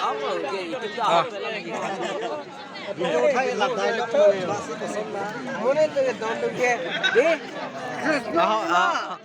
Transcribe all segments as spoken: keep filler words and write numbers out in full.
Ah. Ah, ah.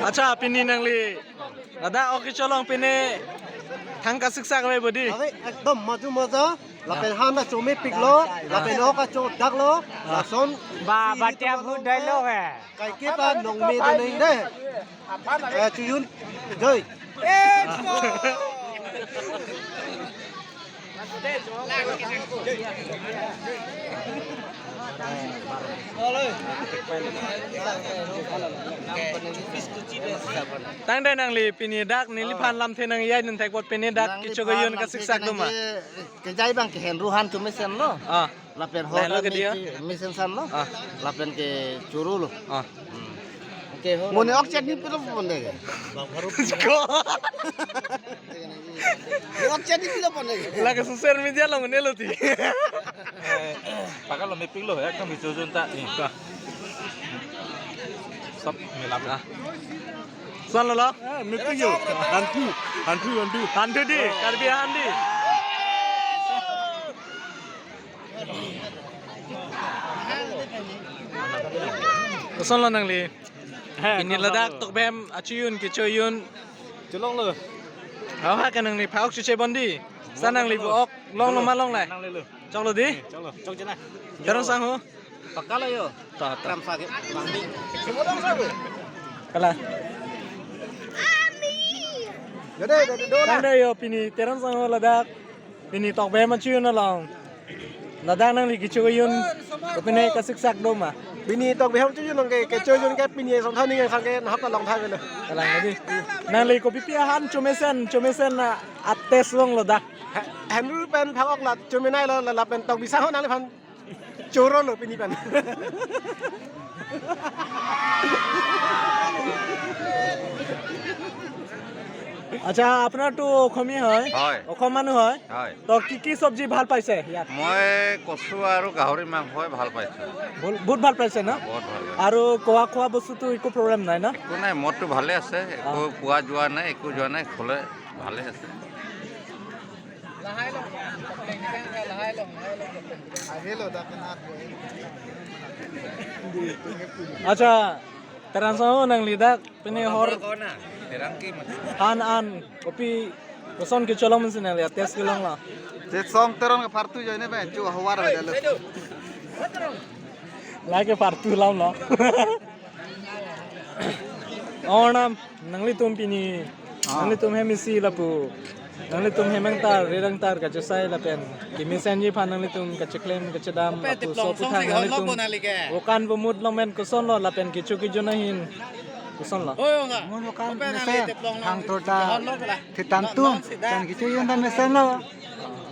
Accha, pini nangli ladak ok kecholong pini thang kasiksak ave bodi. Ave, ekdom maju maja. Lapen han ta chomepiklo, lapen ok ta chodaklo, lason ba, si batia hitu bhu dailo he. Kaiketa nongme de neng de. Eh, chojun, joi. Tangte nangli pini dak neliphan lamthe nang-ejai nang thek apot pini dak kecho kejun kasiksak do ma? Kejai abang ke henru han chomesenlo. Ah. Lapen ho lahenlo ta ke dia? Mesen sanlo. Ah. Lapen kechorolo. Ah. Hmm. Okay, ho. Mone ok chini pilo pon de. Ko. Ok chini pilo pon de. Lake social media along nelo ti. Eh, pakalo mepiklo, ekdom kechojun ta. Ih, ka. Sob melap. Ah. Kosonlo lo? Eh, mepiklo. Hanthu, hanthu, hanthu. Hanthu di, Karbi hanthu di. Kosonlo nangli? He, pini kosonlo. Ladak tokbem achijun kechojun. Cholonglo. Hau ha ke nangli phak ok choche bom di. Sa nangli vo ok longlo ma longle? Nanglelo. Choklo di? Eh, choklo. Chokche na. Teron sangho. Pakalo yo. Ta, ta. Tram sa ke. Bang di. Kala. Tangte yo pini Teron sangho ladak. Pini tokbem achijun along. Ladak nangli kecho kejun, kopine kasiksak do ma? Pini tokbem achijun along ke, kechojun ke pini song thani ke sang ke nahap along thai belo. Kalang lagi. Nangli kopi pi ahan chomesen, chomesen na ates longlo dak. He-, henru pen phak ok la chomenailo, la, lapen tokbi sangho nangliphan chorolo pini pen. আচ্ছা, আপোনাৰতো অসমীয়া হয়? হয়। অসম মানুহ হয়? হয়। তো কি কি চব্জি ভাল পাইছে ইয়াত? মই কচু আৰু গাহৰি মাংসই ভাল পাইছোঁ। বহুত, বহুত ভাল পাইছে ন? বহুত ভাল পাইছোঁ। আৰু খোৱা, খোৱা বস্তুটো একো প্ৰব্লেম নাই ন? একো নাই, মদটো ভালে আছে, একো অ। পোৱা যোৱা নাই, একো যোৱা নাই, খালে ভালে আছে। Accha, Teron sangho nangli dak pini hor han an kopi koson kecholong mensi nangli test kelonglo. Te song Teron ke partu joine pen chu hawar ho jalo. Lake partu lamlo. Arnam, nanglitum pini, ah, nanglitum hem isi lapu. Nanglitum hem angtar, rir angtar kachesai lapen kemesenji aphan nanglitum kacheklem kachedam lapuson aputhak nanglitum vokan vomut longmen kosonlo lapen kecho kejun ahin kosonlo? Vomut vokan mesen, hang torta thitan tum, pen kechojun ta mesenlo.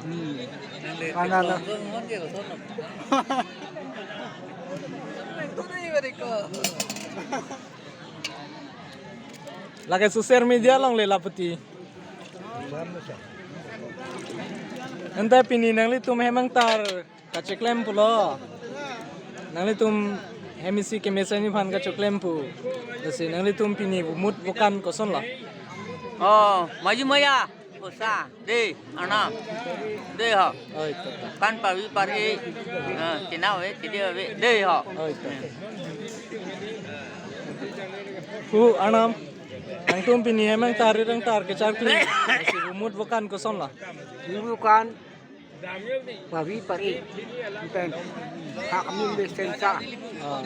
Hmm. Panalo. Lake social media along le laputi. Ante pini nanglitum hem angtar kacheklem pulo. Nanglitum hem isi kemesenji aphan kacheklem pu. Lasi nanglitum pini vomut vokan kosonlo? Oh, maju maya. Osa, de, Arnam. De ho. Oi, to, to. Kan pavi pari. Eh, chenam ave, chede ave. De ho. Oi, to, to. Pu Arnam. Nangtum pini hem angtar, rir angtar kecharkli. Lasi vomut vokan kosonlo? Vomut vokan. Pavi pari. Pen. Hak amin be sensa. Ah.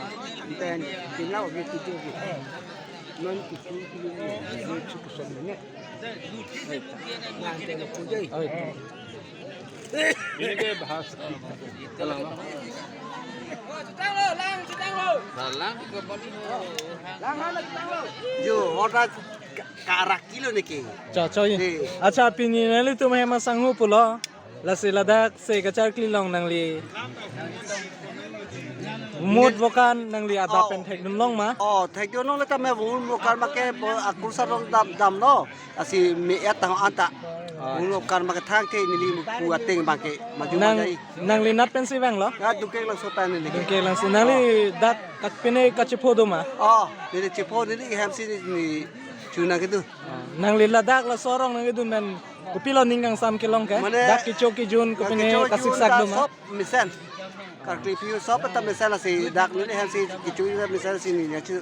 Pen. Chenam ave, chede ave. Non kitu kitu ne, ne chukusan ne. Lang ke na pujai. Oi. Ini ke bahas. Lang ke bali. Lang hana lang lo. Jo, hoda ka-, karak kilo ne ke. Cha, cha, ye. Accha, pini nanglitum hem asangho pulo. Lasi ladak se kacharkli along nangli vomut vokan nangli adap pen thekdun long ma? Oh, thekdun long le tame vomut vokan make po akur sarong dam damlo. Lasi me-et tang anta. Oh. Vomut vokan make thangke neli pu ateng make maju nang, majai. Nangli nat pensi vanglo? Ya, Dungke Langso pen neli. Dungke Langso. Nangli dak kat pine kachepho do ma? Oh, neli chepho neli hem si neli chunang kedo. Oh. Nangli ladak laso arong nangkedun pen kopilo ning kangsam kelong ke? Mane, dak kecho kejun kopine kecho kejun kasiksak ta do ma? Sop mesen. Karkli piu sop ta mesen, lasi dak neli hem si kecho kejun mesen si neli achu.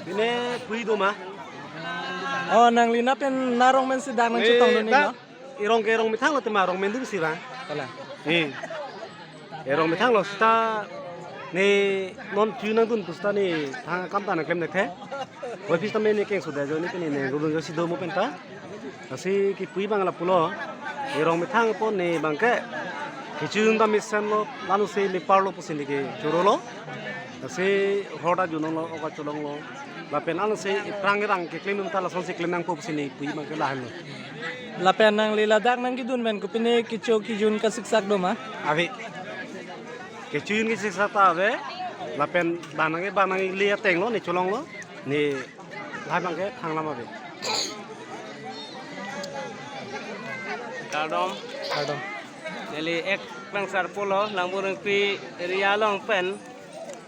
Pine pui do ma? Oh, nangli na pen narong pen si dak nangchetongdun ning, dak no? Erong ke erong methang lo tema, erong mendung si bang. Kalang. Eh. Erong methang lo seta ne non chu nangdun pu seta ne thang akam ta nangklem nangthe. Oi pis tame ne keng sudah jo ne pini ne gulung jo si do mo penta. Lasi kepui abang lapulo. Erong methang po ne abang ke. Kechun ta mesen lo, lanu se lepar lo pusi ne ke choro lo. Lasi horda junong lo, oka cholong lo. Lapen ansi iphrang irang keklem ta lasonsi klem nangpo pusi ne pui abang ke lahenlo. Lapen nangli ladak nangkedun pen kopine kecho kejun kasiksak do ma? Ave. Kecho kejun kasiksak ta ave. Lapen banang banang le ateng lo, ne cholong lo. Ne lahai abang ke thang lam ave. Kardom. Kardom. Neli ek Klangsarpo lo, Langburengpi area along pen.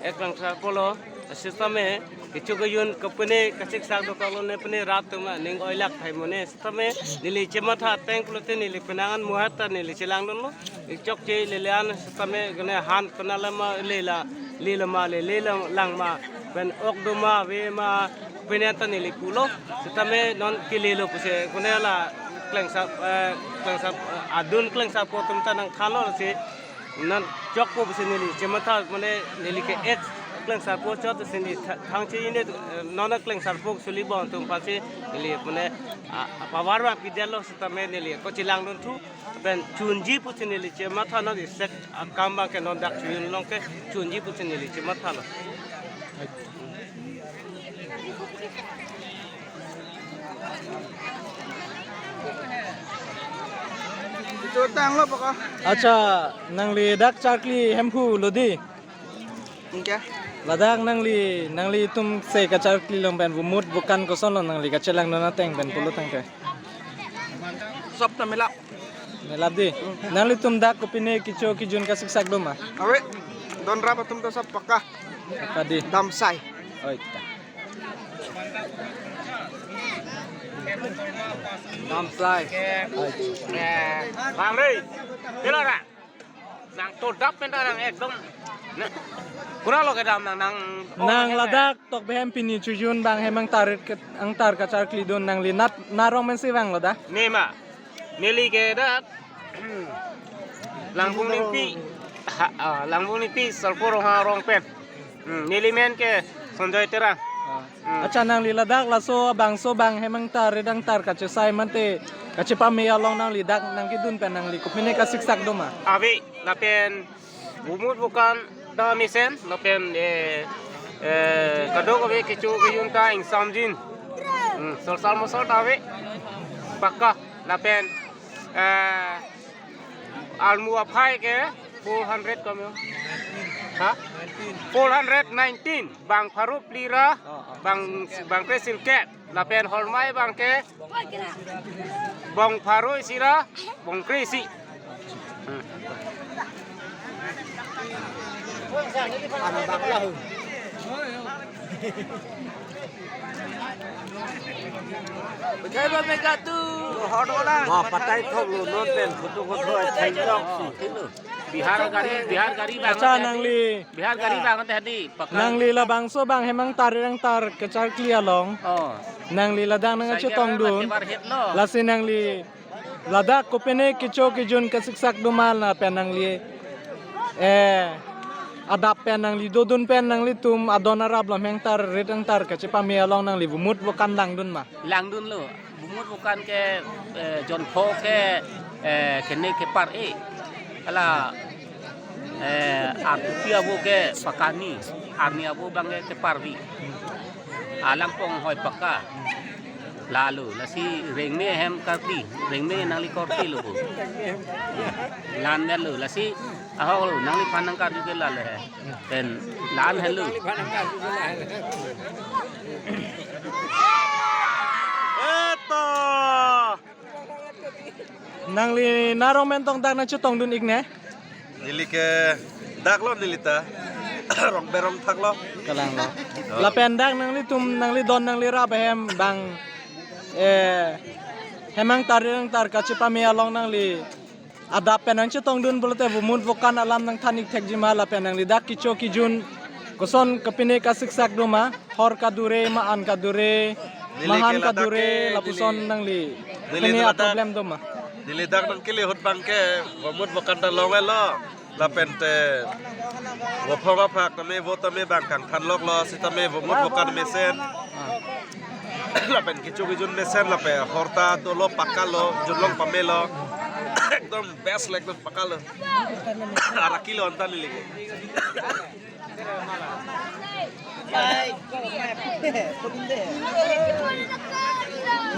Ek Klangsarpo lo, sitame kecho kejun kopine kasiksak dokok lo ne pine rat tuma ning oilak thai mone. Sitame neli chematha ateng pulote neli penang an muhat ta neli chelangdunlo. Chokche lele an sitame gane han kona lama lela, lela ma le, lela lang ma, pen ok do ma, ave ma, pine ta neli pulo. Sitame non kelelo pusi gane la Klangsar, eh, Klangsar, eh, adun Klangsarpo atum ta nangthanlo si. Non chokpo pusi neli chematha mane neli ke ek Klangsarpo chot si neli tha-, thang che ini, eh, non Klangsarpo suli bong atum aphansi neli mane, ah, power abang pidetlo sitame neli ko chelangdun thu pen chunji pusi neli chematha non isek akam abang ke non dak chun long ke chunji pusi neli chematha lo. Itu tang lo pokok. Acha, nangli dak charkli Hemphu lo di. Ingke? Ladak nangli, nanglitum se kacharkli along pen vumut vukan koson lo nangli kachelangdun ateng pen pulo tangte. Sop ta melap. Melap di. Nanglitum dak kopine kecho kejun kasiksak do ma? Ave. Don rap atum ta sop pakka. Pakka di. Damsai. Oi ta. Damsai. Oi. Eh, Bang Rey. Pilo ra? Nang todap pen ta nang ekdom. Nang, kura lo kedam nang, nang. Nang ladak Tokbihem pini chojun abang hem angtar ke, angtar kacharklidun, nangli nat narong pen si vanglo da? Ne ma. Neli ke dak, hmm, Langbung Ningpi, ha, ah, Langbung Ningpi, Sarpo Rongha arong pen. Hmm, neli men ke Sanjoy Terang. Ah. Hmm. Acha, nangli ladak laso bangso abang hem angtar, rit angtar kachesai mate kachepame along nangli dak nangkedun pen nangli kopine kasiksak do ma? Ave, lapen vumut vukan ta mesen, lapen, eh, eh, kadokave kecho kejun ta ingsamjin. Hmm, solsal mosol ta ave. Pakka, lapen, eh, almu aphai ke four hundred kami. Ha? Four hundred nineteen. Bang pharo phli ra, bang, bang kre sirkep. Lapen hormai abang ke bang pharo isi ra, bang kre isi. Hmm. Bethai ba mega tu. Ba patai thok lo non pen photo photo ai thai lok si. Bihar gari, Bihar gari bang. Acha, nangli. Bihar gari bang tadi. Pakka. Nangli labangso abang hem angtar, rit angtar kacharkli along. Oh. Nangli ladak nangchetongdun. Cycle ba tebar het lo. Lasi nangli ladak kopine kecho kejun kasiksak do ma lapen nangli, eh, adap pen nangli dodun pen nanglitum adon arap lam hem angtar, rit angtar kachepame along nangli vumut vukan langdun ma? Langdunlo. Vumut vukan ke, eh, jon pho ke, eh, kene kepar-e. Hala, eh, artupi avo ke pakani, arni avo abang ke keparvi. Alang pong hoi pakka. Lalo, lasi rengme hem karti, rengme nangli korti lo. Lan lo, lasi ahok lo, nangliphan nangkarju ke lalo he. Pen lan helo. Eto. Nangli narong pen tong dak nangchetongdun ik ne? Neli ke dak lo neli ta. Rong berong thak lo. Kalang lo. Lapen dak nanglitum, nangli don, nangli rap ahem bang, eh, hemang tar, reng tar kachepame along nangli adap pen nangchetongdun pulote vomut vokan alam nangthan ik thekji ma, lapen nangli dak kecho kejun koson kepine kasiksak do ma, hor kadure ma, an kadure, neli mahan ke ladak kadure, ke, lapuson neli, nangli neli pine ladak, a-problem do ma? Neli dak nangkele ahut bang ke vomut vokan ta long-etlo. Lapen te vophong aphak tame, vo tame bang kangthan loklo, sitame vomut vokan mesen. Lapen kecho kejun mesen, lapen hor ta dolo, pakka lo, junlong pamelo. Ekdom best lo, ekdom pakka lo. Araki lo anta neli ke.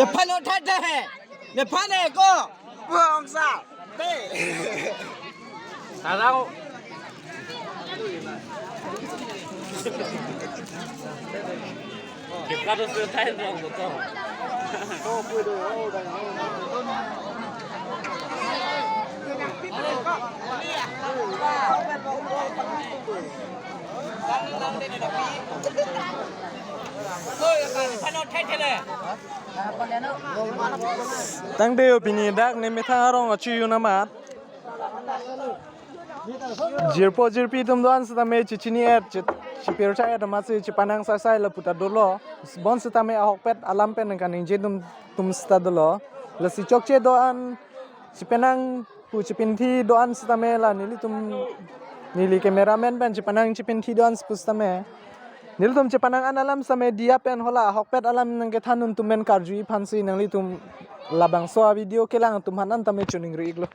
Nephan uthai he. Nephan he ko. Bongsa. Te. Sarang. Kita harus ceritain dong, betul. Tangte pini dak nemethang arong achu-un amat. Jirpo jirpi atum do-an sitame chechini-et, che-, chepircha-et amatsi chepanang saisai lapu ta dolo. Bonsitame ahokpet alam pen nangkaningje atum, atum sita dolo. Lasi chokche do-an, chepanang pu chepinthi do-an sitame la nelitum, neli cameraman pen chepanang chepinthi do-an pu sitame, nelitum chepanang an alam sitame diya pen hala ahokpet alam nangkethan-un atum pen karju-i aphansi nanglitum labangso a-video kelang atum aphan an tame choningri iklo.